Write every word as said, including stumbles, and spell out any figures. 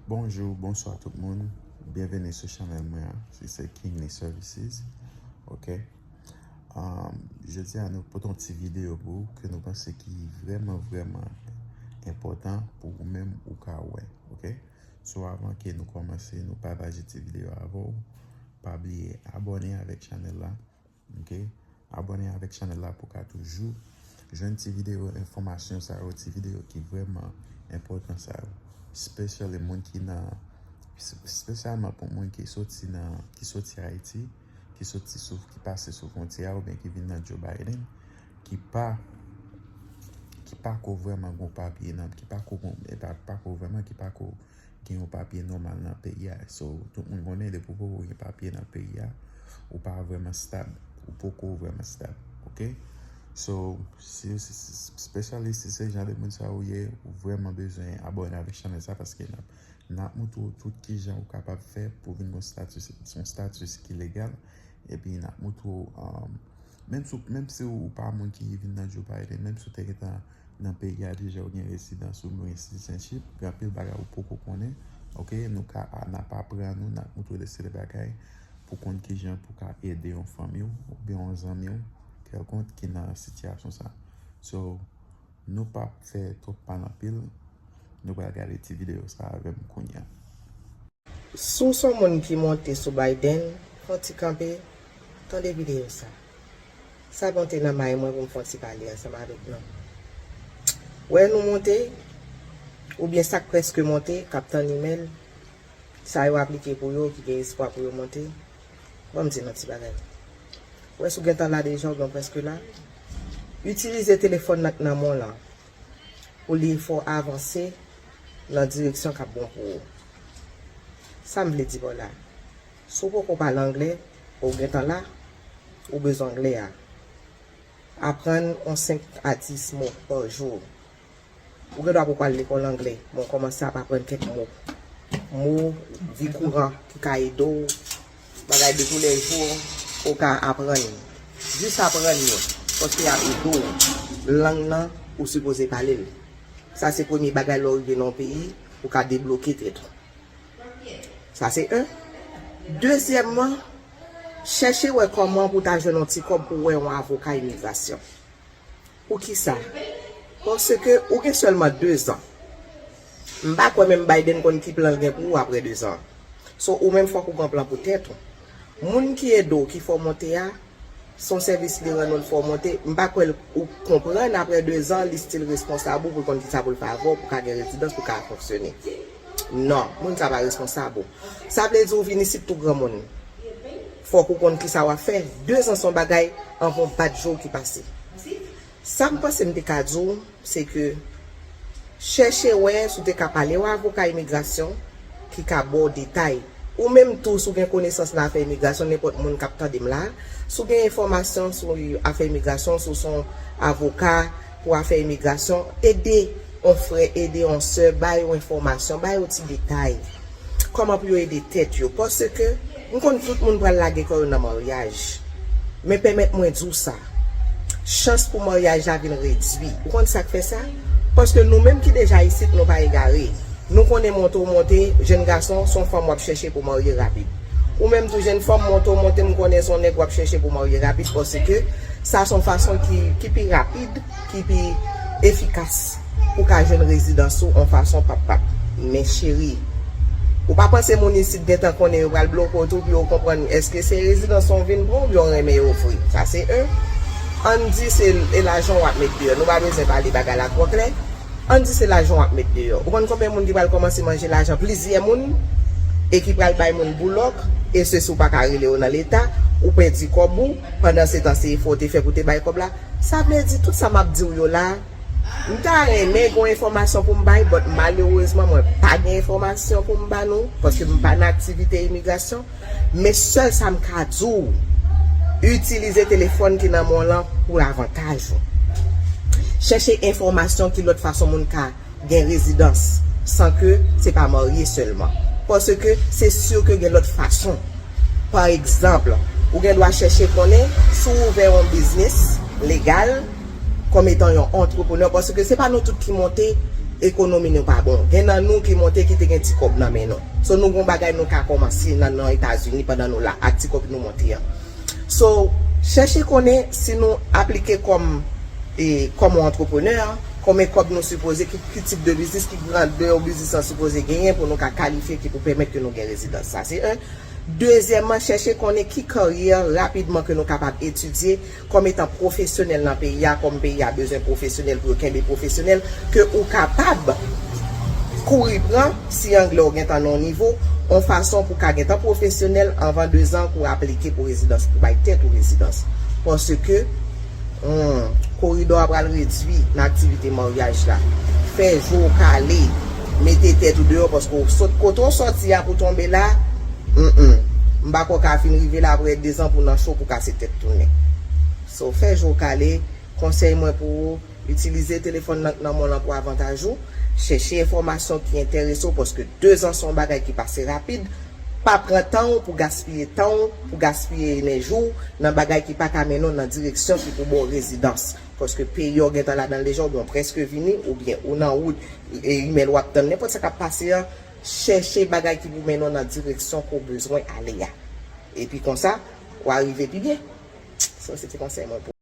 Bonjou, bonswa tout moun. Byenveni sou chanèl mwen an. Se, se Kingly Services. Ok. Um, jodi a nou pote yon ti videyo pou ou ke nou panse ki vrèman, vrèman enpòtan pou ou menm ou ka wè. Ok. So avan ke nou kòmanse, nou pataje ti videyo avè w. Pa bliye abòne avèk chanèl la. Ok. Abòne avèk chanèl la pou ka toujou jwenn ti videyo enfòmasyon sa yo, ti videyo ki vrèman enpòtan sa yo. Especially moun ki nan, espesyalman pou moun ki soti nan, ki soti Ayiti, ki soti sou, ki pase sou fwontyè a oubyen ki vin nan Joe Biden, ki pa, ki pa ko vrèman gon papye nan, ki pa ko gon, e pa, pa ko vrèman, ki pa ko gen yon papye nòmal nan peyi a. So, tout moun konnen depi w poko gen papye nan peyi a, ou pa vrèman stab. Ou poko vrèman stab. Ok? So, si, si, si, especially si se jan de moun sa ou ye, ou vrèman bezwen abòne avèk chanèl sa paske n ap, n ap moutre w tout kijan ou kapab fè pou vin yon status, yon status ki legal. Epi n ap moutre w, um, menm si, menm si ou pa moun ki vin nan Joe Biden, menm si w te gentan nan peyi a deja, ou gen rezidans oubyen citizenship, gen anpil bagay ou poko konnen. Ok, nou ka, n ap aprann ou, n ap moutre w de seri bagay pou konn kijan pou ka ede yon fanmi w oubyen yon zanmi w kèlkonk ki nan sitiyasyon sa. So, nou p ap fè twòp pale anpil, nou pral gade ti videyo sa avè m kounye a. Si w se yon moun ki monte sou Biden, fè yon ti kanpe, tande videyo sa. Sa monte nan may mwen pou m fè yon ti pale ansanm avèk nou. Wè nou monte, oubyen sa k prèske monte, k ap tann imèl, sa yo aplike pou yo, ki gen espwa pou yo monte. Ban m di nou yon ti bagay. Wè si w gentan la deja, oubyen w prèske la, itilize telefòn nan k nan men w lan pou li fè w avanse nan direksyon k ap bon pou ou. Sa m vle di pa w la, si w poko pale anglè, ou gentan la, ou bezwen anglè a. Aprann yon senk a dis mo pa jou. Ou gen dwa poko al lekòl anglè, men w kòmanse ap aprann kèk mo. Mo vi kouran ki ka ede w, bagay de toulèjou ou ka aprann. Jis aprann yo, paske y ap ede w. Lang nan, ou sipoze pale l. Sa se premye bagay lè w rive nan yon peyi, ou ka debloke tèt ou. Sa se en. Dezyèmman, chèche wè kòman pou w ta jwenn yon ti kòb pou w wè yon avoka imigrasyon. Poukisa? Paske ou gen sèlman dezan. M pa kwè menm Biden konn ki plan l gen pou ou apre dezan. So, ou menm fòk ou gen plan pou tèt ou. Moun ki ede w, ki fè w monte a, se yon sèvis li rann ou, l fè w monte. M pa kwè l, ou konprann apre dezan, li still responsab ou pou l konn kisa pou l fè avè w, pou w ka gen rezidans, pou w ka fonksyone. Non, moun sa pa responsab ou. Sa vle di ou vin isit tou granmoun. Fòk ou konn kisa w ap fè. Dezan se yon bagay anvan w bat je w ki pase. Sa m panse m te ka di w, se ke chèche wè si w te ka pale yon avoka imigrasyon ki ka ba w detay. Ou menm tou, si w gen konesans nan afè imigrasyon, nenpòt moun k ap tande m la, si w gen enfòmasyon sou afè imigrasyon, si w se yon avoka pou afè imigrasyon, ede yon frè, ede yon sè, ba yo enfòmasyon, ba yo ti detay. Kòman pou yo ede tèt yo. Paske m konn tout moun pral lage kò yo nan maryaj. Men pèmèt mwen di w sa. Chans pou maryaj la vin redui. Ou konn sa k fè sa? Paske nou menm ki deja isit, nou pa egare. Nou konnen monte w monte, jèn gason, se yon fanm w ap chèche pou w marye rapid. Ou menm tou, jèn fanm, monte w monte, m konnen se yon nèg w ap chèche pou w marye rapid, paske sa se yon fason ki, ki pi rapid, ki pi efikas pou w ka jwenn rezidans ou yon fason pap pap. Men cheri, ou pa panse moun isit gentan konnen yo pral bloke w tou pou yo konprann èske se rezidans ou vin pran oubyen w renmen yo vre. Sa se en. Ann di se e lajan w ap met deyò. Nou pa bezwen pale bagay la twò klè. Ann di se lajan w ap met deyò. Ou konn konbyen moun ki pral kòmanse manje lajan plizyè moun e ki pral bay moun boulòk, e se si w pa ka rele yo nan leta, ou pèdi kòb ou, pandan se tan se efò w te fè pou te bay kòb la. Sa vle di tout sa m ap di w yo la, m ta renmen gen yon enfòmasyon pou m bay, but malerezman mwen pa gen enfòmasyon pou m ba nou, paske m pa nan aktivite imigrasyon. Men sèl sa m ka di w, itilize telefòn ki nan men w lan pou avantaj ou. Chèche enfòmasyon ki lòt fason moun ka gen rezidans san ke se pa marye sèlman. Paske se si ke gen lòt fason. Pa egzanp, ou gen dwa chèche konnen si w ouvè yon biznis legal kòm etan yon antreprenè, paske se pa nou tout ki monte ekonomi nou pa bon. Gen nan nou ki monte ki te gen ti kòb nan men nou. So nou gon bagay nou ka kòmanse nan, nan Etazini pandan nou la ak ti kòb nou monte an. So, chèche konnen si nou aplike kòm, e, kòm yon antreprenè, konbyen kòb nou sipoze, ki, ki tip de biznis, ki grandè biznis lan sipoze genyen pou nou ka kalifye ki pou pèmèt ke nou gen rezidans. Sa se en. Dezyèmman, chèche konnen ki karyè rapidman ke nou kapab etidye kòm etan pwofesyonèl nan peyi a, kòm peyi a bezwen pwofesyonèl pou yo kenbe pwofesyonèl, ke ou kapab kouri pran, si anglè w gentan nan yon nivo, yon fason pou ka gentan pwofesyonèl anvan dezan pou aplike pou rezidans, pou bay tèt ou rezidans. Paske, hmm, koridò a pral redui nan aktivite maryaj la. Fè je w kale, mete tèt ou deyò, paske w sot kote w sòti a pou tonbe la, mm, m pa kwè w ka fin rive la apre dezan pou nan cho pou kase tèt tounen. So, fè je w kale, konsèy mwen pou ou, itilize telefòn nan k nan men w lan pou avantaj ou, chèche enfòmasyon ki enterese w, paske dezan se yon bagay ki pase rapid, pa pran tan w pou gaspiye tan w, pou gaspiye enèji w nan bagay ki pa ka mennen w nan direksyon ki pou ba w rezidans. Paske peyi w gentan ladan l deja, oubyen w prèske vini, oubyen ou nan wout, e imèl w ap tann, nenpòt sa k ap pase an, chèche bagay ki pou mennen w nan direksyon ke w bezwen ale a. Epi konsa, w a rive pi byen. Sa se te konsèy mwen pou